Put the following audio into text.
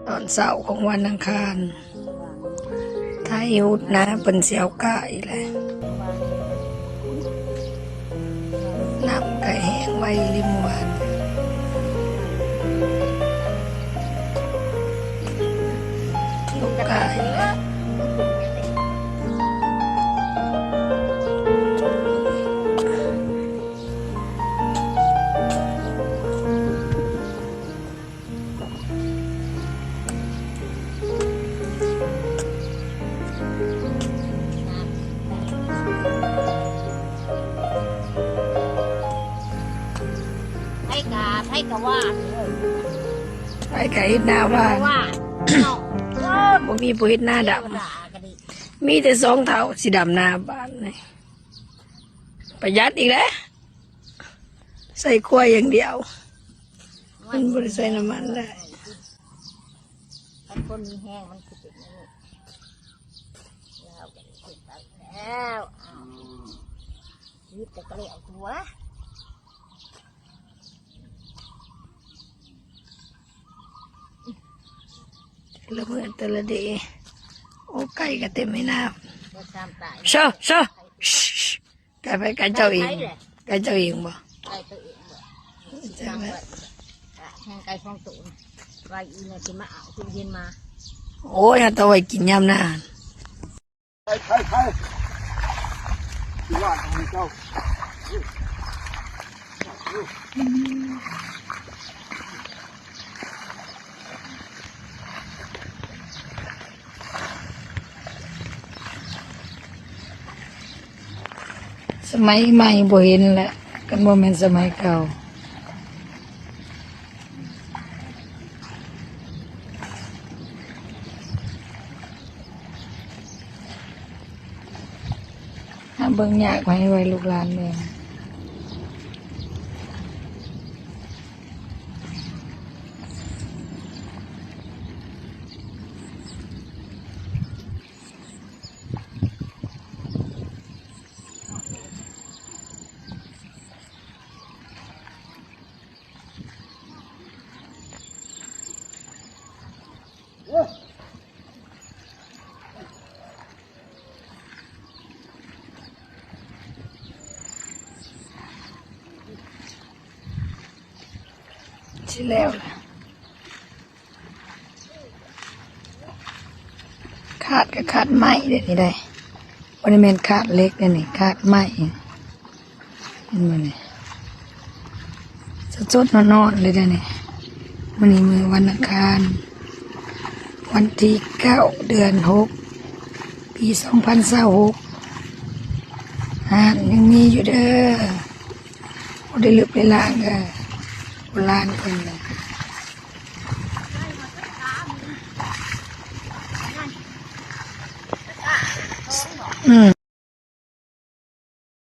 ຕອນເຊົ້າຂອງວັນອັງຄານ ໄຖຫຸດນາເພິ່ນຊິເອົາກ້າອີກແຫຼະ. ນ້ຳກະແຫ້ງໄວລິມວານ ລູກກ້າອີກແຫຼະ. ໃຜກະ ໃຜກະວ່າ ໃຜກະເຮັດນາວ່າ ວ່າ ເນາະ ບໍ່ມີຜູ້ເຮັດນາດຳ ມີແຕ່ສອງເຖົ້າຊິດຳນາບາດນີ້ ປະຢັດອີກແຫຼະ. ໃສ່ຄວາຍຢ່າງດຽວ ມັນບໍ່ໄດ້ໃສ່ນ້ຳມັນໄດ້. ຄັນຄົນມີແຮງມັນຊິເປັນແນວນີ້ ລາວກໍໄດ້ເຮັດໄດ້ແລ້ວ ຊີວິດກໍແລ້ວຕົວະ. ແຕ່ລະມື້ແຕ່ລະເດ ໂອ້ ໄກ່ກໍເຕັມໃຫ້ນາ ບໍ່ຊ້ຳຕາຍ ໂຊ ໂຊ ໄກ່ໃຜ? ໄກ່ເຈົ້າເອງ ໄກ່ເຈົ້າເອງບໍ່? ໄກ່ຕົວເອງບໍ່? ແມ່ນໄກ່ສອງໂຕ ໄວ້ອີ່ແມ່ຊິມາເອົາ ຄືເຫັນມາ. ໂອ້ຍ ເອົາແຕ່ໄວ້ກິນຍາມໜ້າ. ໄປ ໄປ ໄປ ຊິວ່າຂອງເຈົ້າ. ສະໄໝໃໝ່ບໍ່ເຫັນແຫຼະ ຄັນບໍ່ແມ່ນສະໄໝເກົ່າ. ຫາເບິ່ງຍາກໃຫ້ໄວ້ລູກຫຼານເບິ່ງ. ຊິແລ້ວລະ ຄາດກໍຄາດໄມ້ເດ້ນີ້ໄດ໋ ບໍ່ໄດ້ແມ່ນຄາດເຫຼັກເດ້ນີ້ ຄາດໄມ້. ເຫັນບໍ່ນີ້ ສົດໆ ຮ້ອນໆ ເລີຍເດ້ນີ້. ມື້ນີ້ມື້ວັນອັງຄານ ວັນທີເກົ້າ ເດືອນຫົກ ປີສອງພັນຊາວຫົກ. ຮ້ານຍັງມີຢູ່ເດີ ບໍ່ໄດ້ລຶບໄດ້ລ້າງເດີ ໂບລານເພິ່ນນະ. ອືມ